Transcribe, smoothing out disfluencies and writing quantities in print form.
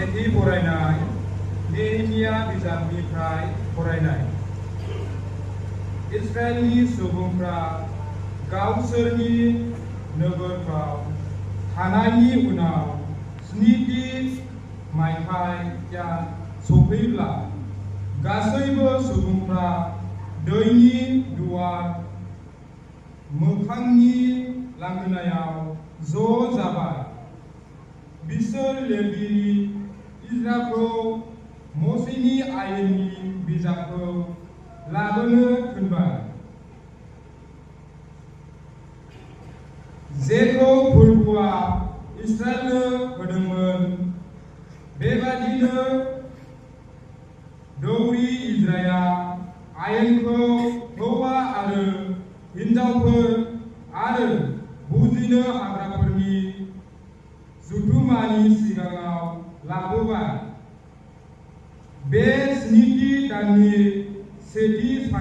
सेथि फरायनाय नेहेमिया बिजाबनिफ्राय फरायनाय। इस्राएलनि सुबुंफ्रा गावसोरनि नोगोरफ्राव थानायनि उनाव 70 मायथाइया सफैब्ला गासैबो सुबुंफ्रा दैनि दुवार मोखांनि लांगोनायाव ज' जाबाय। बिसोर लिरगिरि इजराखौ मसेनि आयेननि बिजाबखौ लाबोनो थिनबाय, जेखौ फोरबुआ इस्राएलनो होदोंमोन। बेबादिनो दौरि इजराया आयेनखौ हौवा आरो हिनजावफोर आरो बुजिनो हाग्राफोरनि जथुम्मानि सिगाङाव लाबोबाय। बे 70 दाननि सेथि